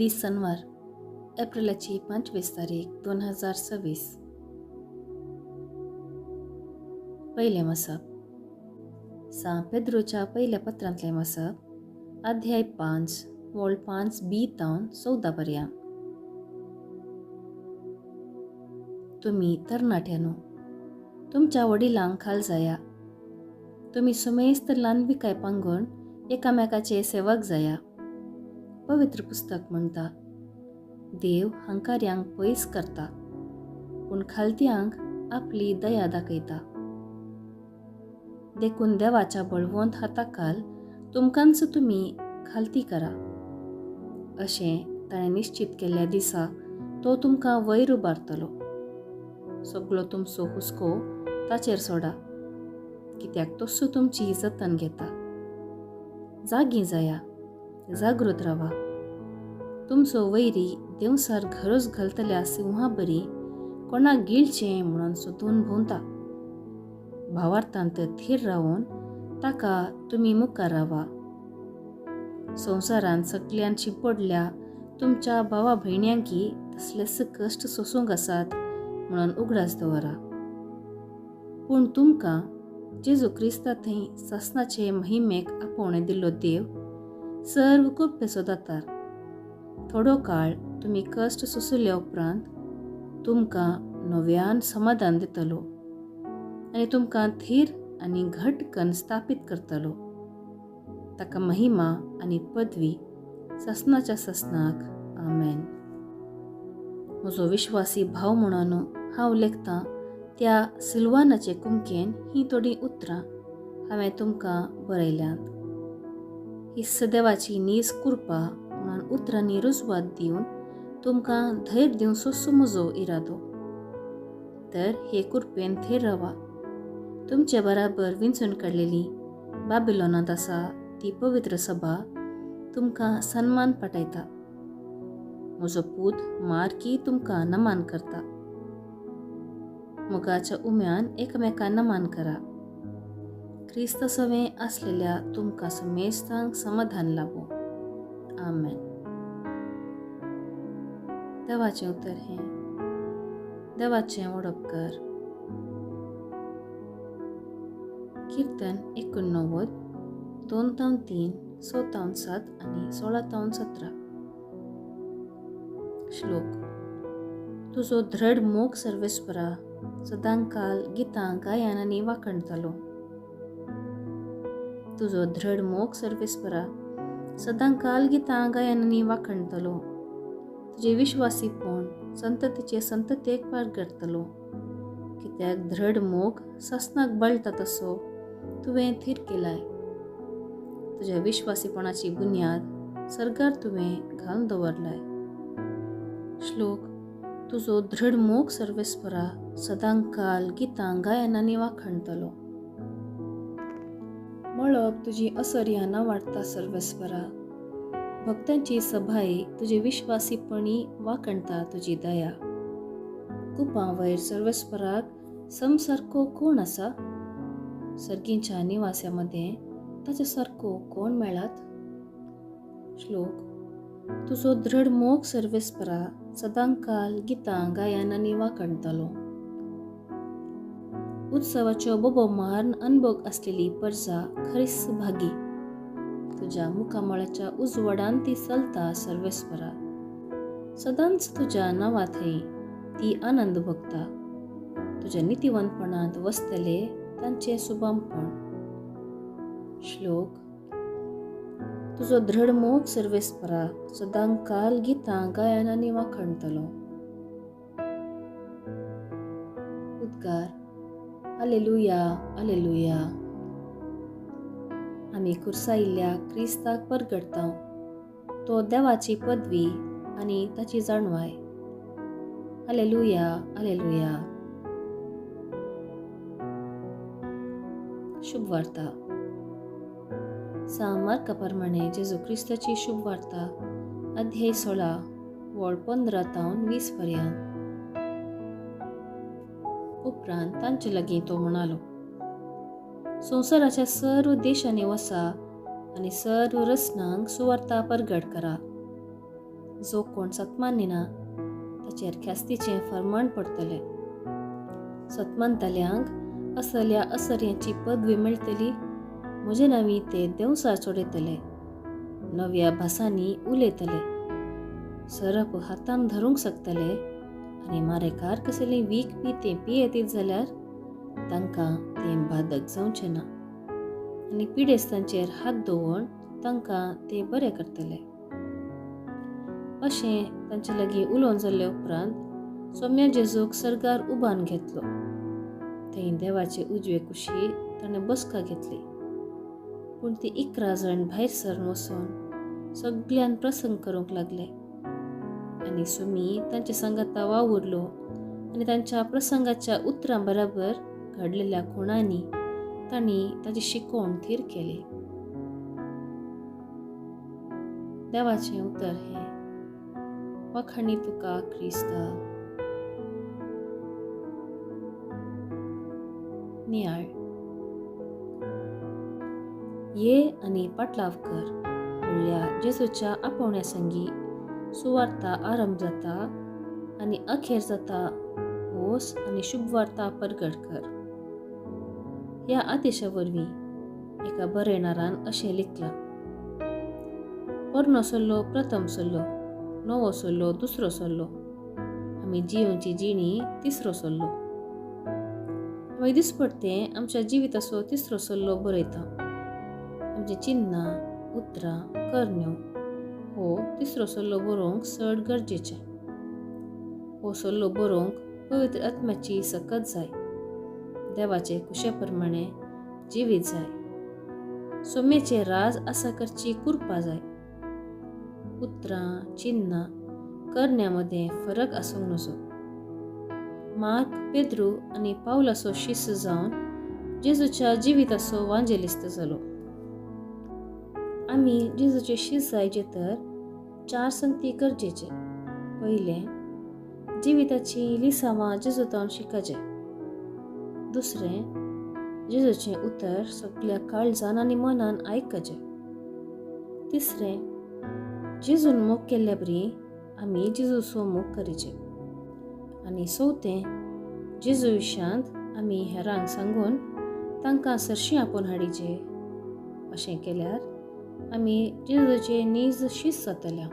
दीस सनवार, एप्रिलाची 25 तारीख 2026. पयलें वाचप सां पेद्रोच्या पयल्या पत्रांतलें वाचप, अध्याय 5 वळ 5b तावन 14 पर्यंत. तुमी तरणाट्यानो, तुमच्या वडिलांक खाल जाया. तुमी सुमेस्त ल्हानविकाय पांगून एकामेकाचे सेवक जाया. पवित्र पुस्तक म्हणटा, देव हंकार्यांक पयस करता, पूण खालत्यांक आपली दया दाखयता. देखून देवाच्या बळवंत हाताखाल तुमकांच तुमी खालती करा. अशें ताणें निश्चित केल्ल्या दिसा तो तुमकां वयर उबारतलो. सगलो तुमचो हुस्को ताचेर सोडा, कित्याक तस्सो तुमची जतन घेता. जागी जाया, जागृत रावा. तुमचो वैरी देंवसार घरच घालतल्या सिंहा बरी कोणाक गिळचें म्हणून सोदून भोंवता. भावार्थांत थीर रावन ताका तुमी मुखार रावा. संवसारांत सगळ्यान शिंपडल्या तुमच्या भावा भयण्यांकी तसलेच कश्ट सोसूंक आसात म्हणून उगडास दवरा. पूण तुमकां जेजू क्रिस्ता थंय सासनाचे महिमेक आपोवणें दिल्लो देव सर्व कृपेचो दातार थोडो काळ तुमी कश्ट सोंसल्या उपरांत तुमकां नव्यान समाधान दितलो आनी तुमकां थीर आनी घट कन्न स्थापीत करतलो. ताका महिमा आनी पदवी सासनाच्या सासनाक. आमेन. म्हजो विश्वासी भाव म्हणून हांव लेखतां त्या सिल्वानाचे कुमकेन ही थोडीं उतरां हांवें तुमकां बरयल्यांत. ही सदैवाची नीज कृपा म्हणून उतरांनी रुजवात दिवन तुमकां धैर्य दिवचोसो म्हजो इरादो. तर हे कृपेन थेर रावा. तुमचे बराबर विंचून काडलेली बाबिलोनांत आसा ती पवित्र सभा तुमकां सन्मान पाठयता. म्हजो पूत मार्की तुमकां नमान करता. मोगाच्या उम्यान एकमेकां नमान करा. क्रिस्त सवें आसलेल्या तुमकां समेस्तांक समाधान लाबो. आमेन. देवाचें उतर हें. देवाचें वडपकार. कीर्तन 89, 2-3, 6-7 आनी 16-17. श्लोक. तुजो दृढ मोग सर्वेस्परा सदांकाल गितां गायन आनी वाखणतलो. तुजो दृढ मोग सर्वेस्परा सदांकाल गितां गायन आनी वाखणतलो. तुजे विश्वासीपण संततीचे संततेक पार करतलो. कित्याक दृढ मोग सासनाक बळटा तसो तुवें थीर केलाय. तुज्या विश्वासीपणाची बुन्याद सर्गार तुवें घालून दवरलाय. श्लोक. तुजो दृढ मोग सर्वेस्परा सदांकाल गितां गायन आनी वाखणतलो. मळब तुजी असर्याना वाडटा सर्वेस्परा. भक्तांची सभाय तुजे विश्वासीपणी वाखणता तुजी दया. कुपां वयर सर्वेस्पराक समसारको कोण आसा? सर्गींच्या निवास्या मदें ताचे सारको कोण मेळात? श्लोक. तुजो दृढ मोग सर्वेस्परा सदांकाल गितां गायन आनी वाखणतलो. उत्सवाच्यो बोबो मार्न अनभोग आसलेली परजा खरीच भागी. तुज्या मुखामळाच्या उजवाडान ती चलता सर्वेस्परा. सदांच तुज्या नांवा थंय ती आनंद भोगता. तुज्या नितिवंतपणांत वसतले तांचें सुबामपण. श्लोक. तुजो दृढ मोग सर्वेस्परा सदांकाल गितां गायन आनी वाखणतलो. उद्गार. Alleluia, alleluia. आमी कुर्सायिल्ल्या क्रिस्ताक परगटता. तो देवाची पदवी आनी ताची जाणवाय. Alleluia, alleluia. शुभ वार्ता. सां मार्का प्रमाणे जेजू क्रिस्ताची शुभ वार्ता, अध्याय 16, वळ 15-20 पर्यंत. उपरांत तांचे लागीं तो म्हणालो, संवसाराच्या सर्व देशांनी वसा आनी सर्व रचनांक सुवार्ता परगट करा. जो कोण सतमानिना ताचेर ख्यास्तीचें फर्माण पडटलें. सतमानतल्यांक असल्या असर्यांची पदवी मेळटली. म्हजे नांवी ते देंवसार चडयतले, नव्या भासांनी उलयतले, सरप हातान धरूंक शकतले आनी मारेकार कसलें वीख बी ते पियेतीत जाल्यार तांकां तें बादक जावचें ना आनी पिडेस्तांचेर हात दवरून तांकां ते बरे करतले. अशें तांचे लागीं उलोवन जाल्ले उपरांत सोम्या जेजूक सर्गार उबान घेतलो. थंय देवाचे उजवे कुशी ताणें बसका घेतली. पूण ती 11 जाण भायर सरून वचून सगळ्यान प्रसंग करूंक लागले आनी सुमी तांचे सांगाता वावुरलो आनी तांच्या प्रसंगाच्या उतरां बराबर घडलेल्या खुणांनी तांणी ताची शिकवण थीर केली. देवाचें उतर हें. वाखाणी तुका क्रिस्ता. नियाळ. ये आनी पाटलाव कर म्हणल्यार जेजूच्या आपोवण्या संगी सुवार्ता आरंभ जाता आनी अखेर जाता वोस आनी शुभवार्ता परगट कर. ह्या आदेशा वरवीं एका बरयणारान अशें लिखलां, पोरणो सल्लो प्रथम सल्लो, नवो सल्लो दुसरो सल्लो, आमी जियोची जिणी तिसरो सल्लो. आमी दिसपडटे आमच्या जिविताचो तिसरो सल्लो बरयता. आमची चिन्नां, उतरां, करण्यो हो तिसरो सल्लो बरोवंक चड गरजेचें. हो सल्लो बरोवंक पवित्र आत्म्याची सकत जाय, देवाचे कुशे प्रमाणे जिवीत जाय, सोम्याचे राज आसा करची कुरपा जाय. उतरां, चिन्नां, करण्या मदें फरक आसूंक नजो. मार्क, पेद्रू आनी पावलाचो शिस्त जावन जेजूच्या जिविताचो वांजेलिस्त जालो. आमी जेजूचे शिस्त जायचे तर 4 संगती गरजेचे. पयलें, जिविताची लिसांवां जेजूतावन शिकाचे. दुसरें, जेजूचें उतर सगल्या काळजान आनी मनान आयकचें. तिसरें, जेजून मोग केल्ल्या बरी आमी जेजूचो मोग करीचे. आनी चवथें, जेजू विशयांत आमी हेरांक सांगून तांकां सरशीं आपोवन हाडीचे. अशें केल्यार आमी जेजूचे नीज शीस जातल्या.